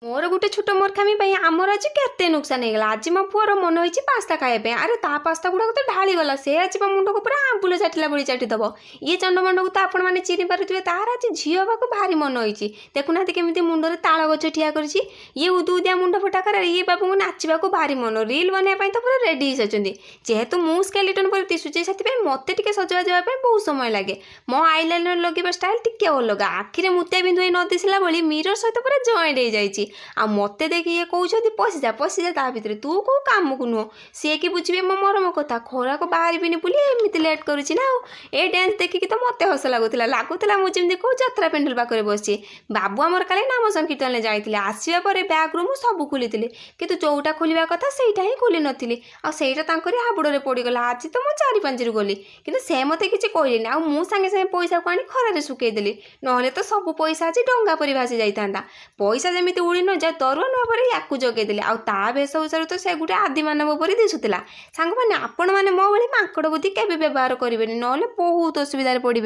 ମୋର ଗୋଟେ ଛୋଟ ମୂର୍ଖାମି ପାଇଁ ଆମର ଆଜି କେତେ ନୁକସାନ ହେଇଗଲା। ଆଜି ମୋ ପୁଅର ମନ ହେଇଛି ପାସ୍ତା ଖାଇବା ପାଇଁ। ଆରେ ତା ପାସ୍ତା ଗୁଡ଼ାକ ତ ଢାଳିଗଲା, ସେ ଆଜି ମୋ ମୁଣ୍ଡକୁ ପୁରା ଆମ୍ବୁଲ ଚାଟିଲା ଭଳି ଚାଟିଦବ। ଇଏ ଚଣ୍ଡମଣ୍ଡକୁ ତ ଆପଣମାନେ ଚିହ୍ନି ପାରୁଥିବେ, ତାର ଆଜି ଝିଅ ହେବାକୁ ଭାରି ମନ ହେଇଛି। ଦେଖୁନାହାନ୍ତି କେମିତି ମୁଣ୍ଡରେ ତାଳ ଗଛ ଠିଆ କରିଛି। ଇଏ ଉଦୁ ଉଦିଆ ମୁଣ୍ଡ ଫଟା କରେ, ଇଏ ବାବୁଙ୍କୁ ନାଚିବାକୁ ଭାରି ମନ, ରିଲ୍ ବନେଇବା ପାଇଁ ତ ପୁରା ରେଡ଼ି ହେଇସାରିଛନ୍ତି। ଯେହେତୁ ମୁଁ ସ୍କେଲିଟନ୍ ପରି ଦିଶୁଛି, ସେଥିପାଇଁ ମୋତେ ଟିକେ ସଜବାଜ ହେବା ପାଇଁ ବହୁତ ସମୟ ଲାଗେ। ମୋ ଆଇଲାଇନର୍ ଲଗେଇବା ଷ୍ଟାଇଲ୍ ଟିକେ ଅଲଗା, ଆଖିରେ ମୋତିଆ ବିନ୍ଦୁ ହେଇ ନ ଦିଶିଲା ଭଳି ମିରର ସହିତ ପୁରା ଜଏଣ୍ଟ ହେଇଯାଇଛି। ଆଉ ମୋତେ ଦେଖି ଇଏ କହୁଛନ୍ତି ପଶିଯା ପଶିଯା ତା ଭିତରେ, ତୁ କେଉଁ କାମକୁ ନୁହଁ। ସିଏ କି ବୁଝିବେ ମୋ ମରମ କଥା, ଖରାକୁ ବାହାରିବିନି ବୋଲି ଏମିତି ଲେଟ୍ କରୁଛି ନା। ଆଉ ଏ ଡ୍ୟାନ୍ସ ଦେଖିକି ତ ମୋତେ ହସ ଲାଗୁଥିଲା, ଲାଗୁଥିଲା ମୁଁ ଯେମିତି କେଉଁ ଯାତ୍ରା ପେଣ୍ଡାଲ ପାଖରେ ବସିଛି। ବାବୁ ଆମର କାଲି ନାମ ସଂକୀର୍ତ୍ତନରେ ଯାଇଥିଲେ, ଆସିବା ପରେ ବ୍ୟାଗ୍ରୁ ମୁଁ ସବୁ ଖୋଲିଥିଲି, କିନ୍ତୁ ଯେଉଁଟା ଖୋଲିବା କଥା ସେଇଟା ହିଁ ଖୋଲି ନଥିଲି, ଆଉ ସେଇଟା ତାଙ୍କରି ହାବୁଡ଼ରେ ପଡ଼ିଗଲା। ଆଜି ତ ମୁଁ 4 5ରୁ ଗଲି, କିନ୍ତୁ ସେ ମୋତେ କିଛି କହିଲେନି। ଆଉ ମୁଁ ସାଙ୍ଗେ ସାଙ୍ଗେ ପଇସାକୁ ଆଣି ଖରାରେ ଶୁଖେଇଦେଲି, ନହେଲେ ତ ସବୁ ପଇସା ଆଜି ଡଙ୍ଗା ପରି ଭାସି ଯାଇଥାନ୍ତା। ପଇସା ଯେମିତି ଉଡ଼ି ନ ଯାଏ ତରୁଆ ନୂଆ ପରେ ୟାକୁ ଜଗେଇଦେଲି। ଆଉ ତା ବେଶଭୂଷାରୁ ତ ସେ ଗୋଟେ ଆଦିମାନବ ପରି ଦିଶୁଥିଲା। ସାଙ୍ଗମାନେ, ଆପଣମାନେ ମୋ ଭଳି ମାଙ୍କଡ଼ ବୁଦ୍ଧି କେବେ ବ୍ୟବହାର କରିବେନି, ନହେଲେ ବହୁତ ଅସୁବିଧାରେ ପଡ଼ିବେ।